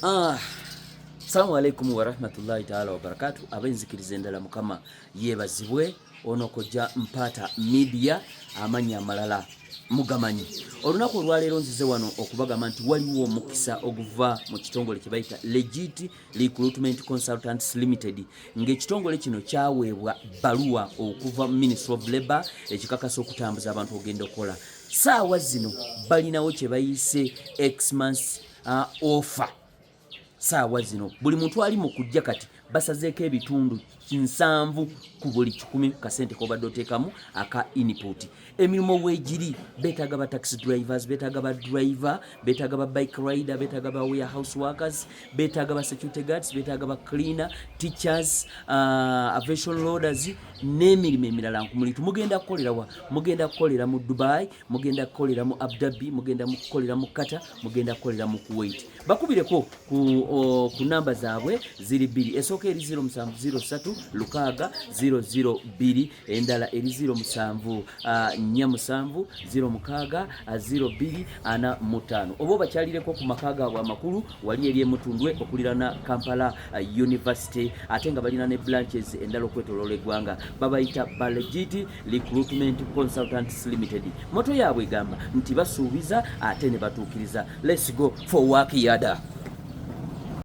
Ah, Assalamu alaikum warahmatullahi taala wabarakatu. Abenzikiriza endala, Mukama yeebazibwe. Ono Kojja Mpaata Media, amannya amalala mugamanyi. Olunaku olwaleero nzize wano okubagamba nti waliwo omukisa oguva mu kitongole kye bayita Legit Recruitment Consultants Limited, ng'ekitongole kino kyaweebwa bbaluwa okuva mu Ministry of Labour ekikakasa okutambuza abantu ogenda okukola. Saawa zino balinawo kye bayise Xmas offer. Saawa zino buli muntu ali mu kujja kati basazeeko ebitundu 70 ku buli 100 kasente kobadde oteekamu aka input. Emirimu weegiri, beetaaga ba taxi drivers, beetaaga ba driver, beetaaga ba bike rider, beetaaga ba warehouse workers, beetaaga ba security guards, beetaaga ba cleaner, teachers, aviation loaders n'emirimu emirala nkumulitu. Mugenda kukolera wa? Mugenda kukolera mu Dubai, mugenda kukolera mu Abu Dhabi, mugenda kukolera mu Qatar, mugenda kukolera mu Kuwait. Bakubireko ku namba zaabwe, ziri bbiri. Esooka eri 0703 6 002, endala eri 07 47 06 02 45. Oba obakyalireko ku maka gaabwe amakulu wali eri emutundwe okulirana Kampala University, ate nga balina ne branches endala okwetoloola eggwanga. Babayita Balegit Recruitment Consultants Limited. Motto yaabwe egamba nti basuubiza ate ne batuukiriza. Let's go for work yada.